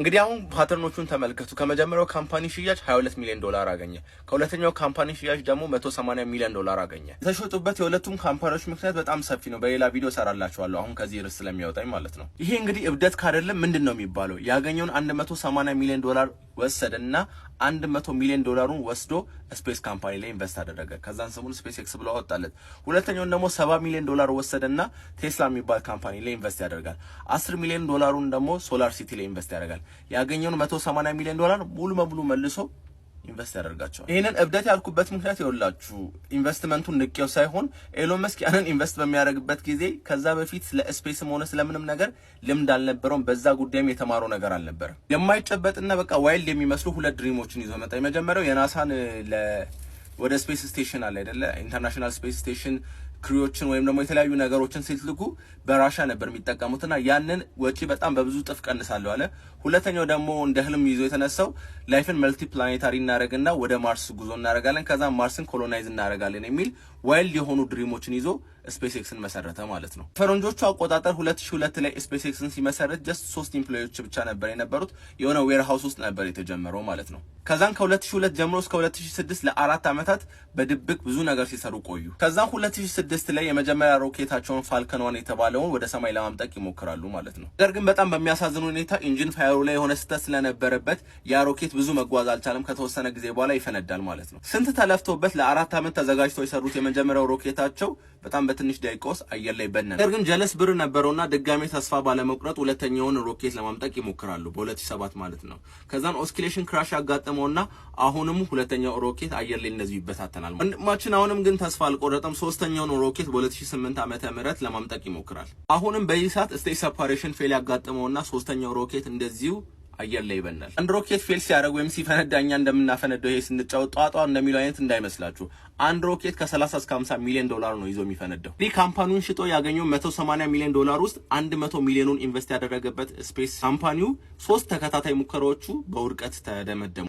እንግዲህ አሁን pattern ኦቹን ተመልከቱ። ከመጀመሪያው company ሽያጭ 22 ሚሊዮን ዶላር አገኘ። ከሁለተኛው company ሽያጭ ደግሞ 180 ሚሊዮን ዶላር አገኘ። የተሸጡበት የሁለቱም company ዎች ምክንያት በጣም ሰፊ ነው። በሌላ ቪዲዮ ሰራላችኋለሁ። አሁን ከዚህ ርዕስ ስለሚያወጣኝ ማለት ነው። ይሄ እንግዲህ እብደት ካደለም ምንድን ነው የሚባለው? ያገኘውን 180 ሚሊዮን ዶላር ወሰደና 100 ሚሊዮን ዶላሩን ወስዶ space company ላይ invest አደረገ። ከዛን ስሙን SpaceX ብሎ አወጣለት። ሁለተኛውን ደግሞ 70 ሚሊዮን ዶላር ወሰደና ቴስላ የሚባል company ላይ invest ያደርጋል። 10 ሚሊዮን ዶላሩን ደግሞ Solar City ላይ invest ያደርጋል። ያገኘውን 180 ሚሊዮን ዶላር ሙሉ በሙሉ መልሶ invest ያደርጋቸዋል። ይህንን እብደት ያልኩበት ምክንያት ይኸውላችሁ ኢንቨስትመንቱን ንቄው ሳይሆን ኤሎን መስክ ያንን invest በሚያደርግበት ጊዜ ከዛ በፊት ስለ space ም ሆነ ስለምንም ነገር ልምድ አልነበረውም። በዛ ጉዳይም የተማረው ነገር አልነበረም። የማይጨበጥና በቃ wild የሚመስሉ ሁለት dream ኦችን ይዞ መጣ። የመጀመሪያው የናሳን ወደ space station አለ አይደለ፣ International Space Station crew ዎችን ወይም ደግሞ የተለያዩ ነገሮችን ሲልኩ በራሻ ነበር የሚጠቀሙትና ያንን ወጪ በጣም በብዙ እጥፍ ቀንሳለሁ አለ። ሁለተኛው ደግሞ እንደ ህልም ይዞ የተነሳው life ን multiplanetary እናደርግና ወደ ማርስ ጉዞ እናደርጋለን፣ ከዛ ማርስን colonize እናደርጋለን የሚል wild የሆኑ dream ኦችን ይዞ SpaceX ን መሰረተ ማለት ነው። ፈረንጆቹ አቆጣጠር 2002 ላይ SpaceX ን ሲመሰረት just ሶስት employee ዎች ብቻ ነበር የነበሩት። የሆነ warehouse ውስጥ ነበር የተጀመረው ማለት ነው። ከዛን ከ2002 ጀምሮ እስከ 2006 ለ4 ዓመታት በድብቅ ብዙ ነገር ሲሰሩ ቆዩ። ከዛን 2006 ላይ የመጀመሪያ ሮኬታቸውን Falcon 1 የተባለውን ወደ ሰማይ ለማምጠቅ ይሞክራሉ ማለት ነው። ነገር ግን በጣም በሚያሳዝን ሁኔታ engine fire ኡ ላይ የሆነ ስህተት ስለነበረበት ያ ሮኬት ብዙ መጓዝ አልቻለም። ከተወሰነ ጊዜ በኋላ ይፈነዳል ማለት ነው። ስንት ተለፍቶበት ለ4 ዓመት ተዘጋጅተው የሰሩት የመጀመሪያው ሮኬታቸው በጣም በትንሽ ደቂቃ ውስጥ አየር ላይ በነነ። ነገር ግን ጀለስ ብር ነበረውና ድጋሜ ተስፋ ባለመቁረጥ ሁለተኛውን ሮኬት ለማምጠቅ ይሞክራሉ በ2007 ማለት ነው። ከዛን oscillation crash ያጋጠመውና አሁንም ሁለተኛው ሮኬት አየር ላይ እንደዚሁ ይበታተናል። ወንድማችን አሁንም ግን ተስፋ አልቆረጠም። ሶስተኛውን ሮኬት በ2008 ዓመተ ምህረት ለማምጠቅ ይሞክራል። አሁንም በዚህ ሰዓት stage separation fail ያጋጠመውና ሶስተኛው ሮኬት እንደዚሁ አየር ላይ ይበናል። አንድ ሮኬት fail ሲያደርግ ወይም ሲፈነዳ እኛ እንደምናፈነደው ይሄ ስንጫወት ጧጧ እንደሚለው አይነት እንዳይመስላችሁ። አንድ ሮኬት ከ30 እስከ 50 ሚሊዮን ዶላር ነው ይዞ የሚፈነዳው። ይህ company ውን ሽጦ ያገኘው 180 ሚሊዮን ዶላር ውስጥ 100 ሚሊዮኑን invest ያደረገበት space company ው ሶስት ተከታታይ ሙከራዎቹ በውድቀት ተደመደሙ።